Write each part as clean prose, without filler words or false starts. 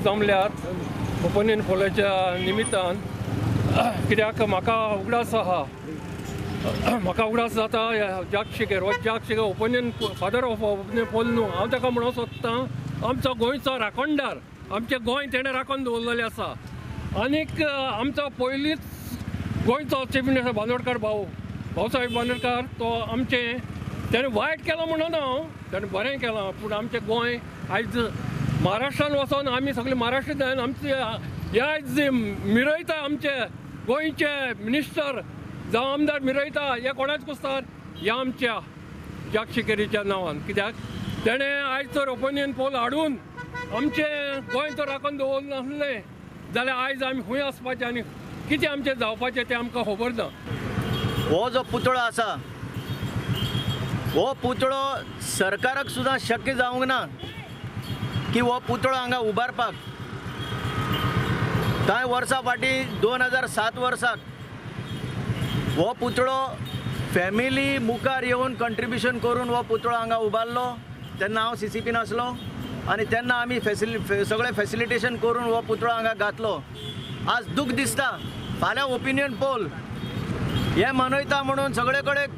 जमल्यात opinion पोलाच्या निमित्तान, कित्याक म्हाका उगडास आहा, म्हाका उगडास जाता जॅक सिकेरा. हो Jack Sequeira opinion father of opinion poll न्हू, हांव ताका म्हणूंक सोदतां आमचो गोंयचो राखणदार, आमचें गोंय तेणें राखून दवरलेलें आसा. आनीक आमचो पयलींच गोंयचो चीफ मिनिस्टर बांदोडकर, भाऊसाहेब बांदोडकर, तो आमचें तेणें वायट केलां म्हणून हांव, तेणें बरें केलां, पूण आमचें गोंय आयज महाराष्ट्रान वचोन आमी सगळे महाराष्ट्र जावन आमचे हे आयज मिरयता आमचे गोंयचे मिनिस्टर जावं आमदार मिरयता, हे कोणाच कुस्तार ह्या आमच्या जॅक सिकेरीच्या नांवान. कित्याक तेणें आयज तर ओपिनियन पोल हाडून आमचें गोंय तर राखून दवरनासलें जाल्यार आयज आमी खंय आसपाचें आनी कितें आमचें जावपाचें तें आमकां खबर ना. हो जो पुतळो आसा हो पुतळो सरकाराक सुद्दां शक्य जावंक ना की हो पुतळो हांगा उबारपाक. कांय वर्सां फाटीं 2007 वर्साक हो पुतळो फॅमिली मुखार येवन कंट्रिब्युशन करून हो पुतळो हांगा उबारलो. तेन्ना हांव CCP नासलो आनी तेन्ना आमी सगळें फॅसिलिटेशन करून हो पुतळो हांगा घातलो. आज दूख दिसता, फाल्यां ओपिनियन पोल हे मनयता म्हणून सगळे कडेन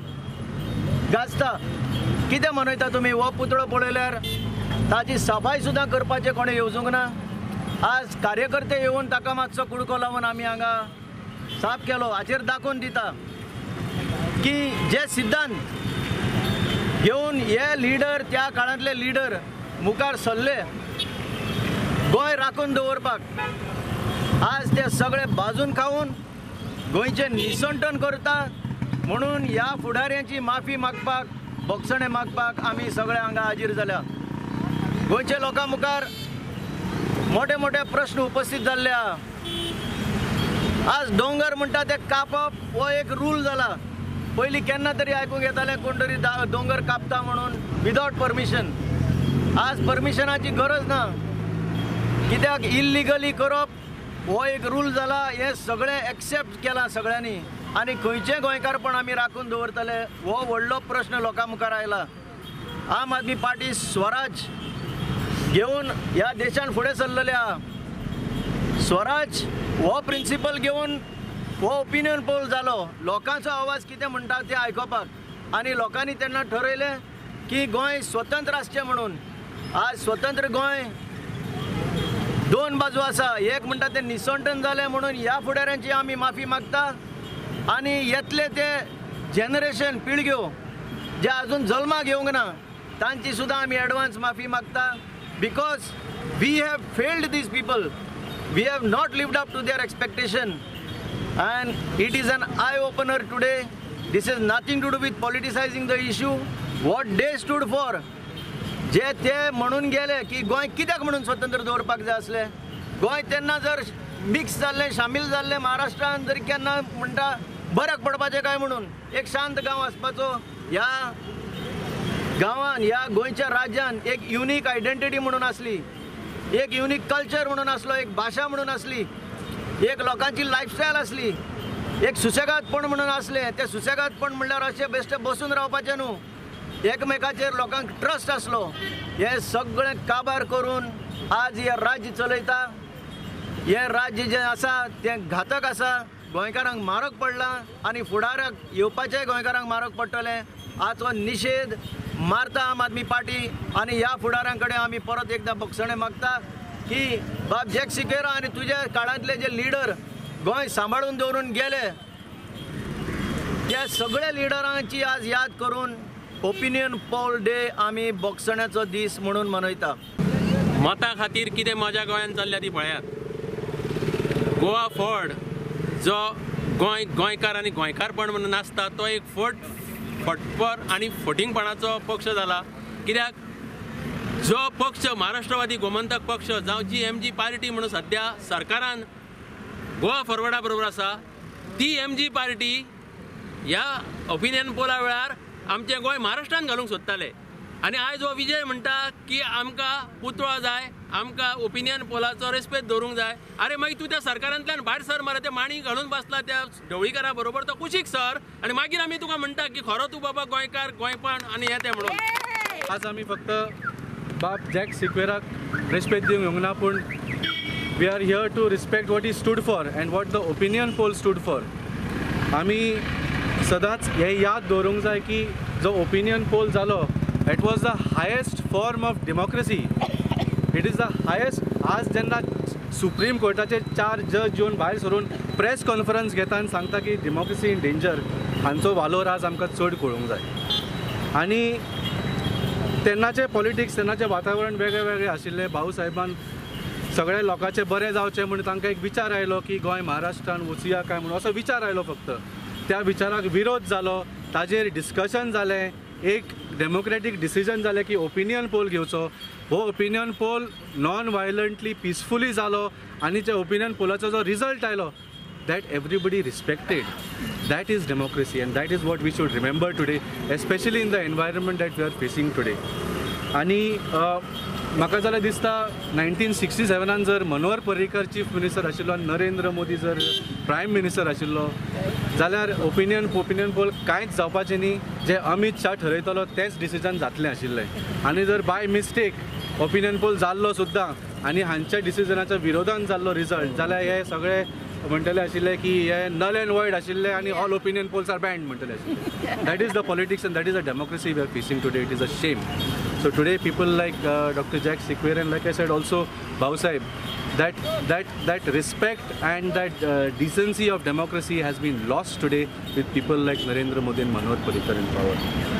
गाजता. कितें मनयता तुमी? हो पुतळो पळयल्यार ताजी सफाय सुद्दां करपाचें कोणें येवजूंक ना. आज कार्यकर्ते येवन ताका मातसो कुडको लावन आमी हांगा साफ केलो. हाचेर दाखोवन दिता की जे सिद्धांत घेवन हे लिडर, त्या काळांतले लिडर मुखार सरले गोंय राखून दवरपाक, आज ते सगळे बाजून खावन गोंयचें निसंटन करता. म्हणून ह्या फुडाऱ्यांची माफी मागपाक, बोगसणें मागपाक आमी सगळे हांगा हाजीर जाल्या. गोंयच्या लोकां मुखार मोठे मोठे प्रश्न उपस्थित जाल्ले आहा. आज दोंगर म्हणटा ते कापप हो एक रूल जाला. पयलीं केन्ना तरी आयकूंक येतालें कोण तरी दोंगर कापता म्हणून विदावट परमिशन. आज परमिशनाची गरज ना, कित्याक इल्लिगली करप हो एक रूल जाला. हें सगळें एक्सेप्ट केलां सगळ्यांनी आनी खंयचें गोंयकारपण आमी राखून दवरतले हो व्हडलो प्रश्न लोकां मुखार आयला. आम आदमी पार्टी स्वराज घेवन ह्या देशान फुडें सरलेले आहा. स्वराज हो प्रिंसिपल घेवन हो ओपिनियन पोल जालो. लोकांचो आवाज कितें म्हणटा तें आयकुपाक, आनी लोकांनी तेन्ना ठरयलें की गोंय स्वतंत्र आसचें म्हणून. आज स्वतंत्र गोंय दोन बाजू आसा. एक म्हणटा तें निसंटन जालें म्हणून ह्या फुडाऱ्यांची आमी माफी मागता आनी येतले ते जनरेशन पिळग्यो जे अजून जल्माक येवंक ना तांची सुद्दां आमी एडवान्स माफी मागता. Because we have failed these people, we have not lived up to their expectation, and it is an eye opener today. This is nothing to do with politicising the issue. What they stood for, जे ते म्हणून गेले की गोंय कित्याक म्हणून स्वतंत्र दवरपाक जाय आसलें. गोंय तेन्ना जर मिक्स जाल्लें, शामील जाल्लें महाराष्ट्रान जरी केन्ना म्हणटा बऱ्याक पडपाचें काय म्हणून एक शांत गांव आसपाचो. ह्या गांवान, ह्या गोंयच्या राज्यान एक युनीक आयडेंटिटी म्हणून आसली, एक युनीक कल्चर म्हणून आसलो, एक भाशा म्हणून आसली, एक लोकांची लायफस्टायल आसली, एक सुसेगादपण म्हणून आसलें. तें सुसेगादपण म्हणल्यार अशें बेश्टें बसून रावपाचें न्हू, एकमेकाचेर लोकांक ट्रस्ट आसलो. हें सगळें काबार करून आज हें राज्य चलयता. हें राज्य जें आसा तें घातक आसा, गोंयकारांक मारक पडलां आनी फुडाराक येवपाचें गोंयकारांक मारक पडटलें. आज हो निशेध मारता आम आदमी पार्टी आनी ह्या फुडाऱ्यां कडेन आमी परत एकदां बोगसणें मागता की बाब जॅक सिकेरा आनी तुज्या काळांतले जे लिडर गोंय सांबाळून दवरून गेले त्या सगळ्या लिडरांची आज याद करून ओपिनियन पोल डे आमी बोगसण्याचो दीस म्हणून मनयता. मतां खातीर कितें मजा गोंयांत चल्ल्या ती पळयात. गोवा फॉर्ड जो गोंय गोंयकार आनी गोंयकारपण म्हणून आसता तो एक फटपर आनी फटींगपणाचो पक्ष जाला. कित्याक जो पक्ष महाराष्ट्रवादी गोमंतक पक्ष जावं जी एम जी पार्टी म्हणून सद्या सरकारान गोवा फॉरवर्डा बरोबर आसा ती एम जी पार्टी ह्या ओपिनियन पोला वेळार आमचें गोंय महाराष्ट्रान घालूंक सोदताले. आनी आयज हो विजय म्हणटा की आमकां पुतळो जाय, आमकां ओपिनियन पोलाचो रेस्पेद दवरूंक जाय. अरे मागीर तूं त्या सरकारांतल्यान भायर सर मरे, ते माणी घालून बसला त्या ढवळीकारा बरोबर, तो कुशीक सर आनी मागीर आमी तुका म्हणटा की खरो तूं बाबा गोंयकार, गोंयपण आनी हें तें म्हणून. आज आमी फक्त बाब जॅक सिक्वेराक रेस्पेद दिवंक येवंक ना, पूण We are here to respect what he stood for and what the opinion poll stood for. आमी सदांच हें याद दवरूंक जाय की जो ओपिनियन पोल जालो, it was the highest form of democracy. It is the highest. आज जेन्ना सुप्रीम कोर्टाचे 4 जज येवन भायर सरून प्रेस कॉन्फरन्स घेता आनी सांगता की डेमोक्रेसी इन डेंजर, हांचो वालोर आज आमकां चड कळूंक जाय. आनी तेन्नाचें पॉलिटिक्स, तेन्नाचें वातावरण वेगळें वेगळें आशिल्लें. भाऊ साहेबान सगळ्या लोकांचें बरें जावचें म्हूण तांकां एक विचार आयलो की गोंय महाराष्ट्रान वचुया काय म्हणून, असो विचार आयलो. फक्त त्या विचाराक विरोध जालो, ताजेर डिस्कशन जालें, एक डेमोक्रेटीक डिसिजन जालें की ओपिनियन पोल घेवचो. हो opinion poll non violently peacefully जालो आनी त्या ओपिनियन पोलाचो जो रिजल्ट आयलो, that everybody respected. That is democracy and that is what we should remember today, especially in the environment that we are facing today. आनी म्हाका जाल्यार दिसता 1967 जर मनोहर पर्रीकर चीफ मिनिस्टर आशिल्लो आनी नरेंद्र मोदी जर प्रायम मिनिस्टर आशिल्लो जाल्यार ओपिनियन पोल कांयच जावपाचें न्ही. जें अमीत शाह ठरयतलो तेंच डिसिजन जातलें आशिल्लें. आनी जर बाय मिस्टेक ओपिनियन पोल जाल्लो सुद्दां आनी हांच्या डिसिजनाच्या विरोधान जाल्लो रिजल्ट जाल्यार हे सगळे म्हणटले आशिल्ले की हे नल एंड वॉयड आशिल्ले आनी all opinion polls are banned म्हणटले आशिल्ले. That is the politics and that is the democracy we are facing today. It is a shame. So today people like Dr. Jack Sequeira and, like I said, also Bhausaheb, that respect and that decency of democracy has been lost today with people like Narendra Modi and Manohar Parrikar in power.